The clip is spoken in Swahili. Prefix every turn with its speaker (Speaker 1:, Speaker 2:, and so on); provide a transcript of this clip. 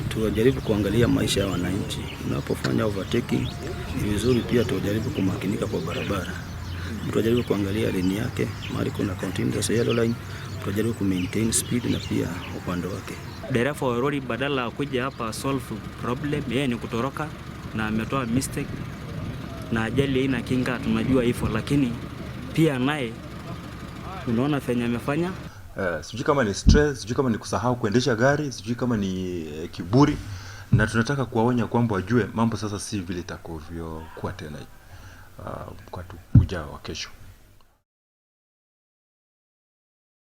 Speaker 1: Tuwajaribu kuangalia maisha ya wananchi. Unapofanya overtaking ni vizuri pia tuwajaribu kumakinika kwa barabara. Mtu ajaribu kuangalia lane yake, mahali kuna continuous yellow line, mtu ajaribu ku maintain speed na pia upande wake.
Speaker 2: Dereva wa lori badala ya kuja hapa solve problem, yeye ni kutoroka na ametoa mistake na ajali haina kinga, tunajua hivyo, lakini pia naye unaona venye amefanya.
Speaker 3: Sijui kama ni stress, sijui kama ni kusahau kuendesha gari, sijui kama ni kiburi, na tunataka kuwaonya kwamba wajue mambo sasa si vile itakavyokuwa tena wakati ujao wa kesho.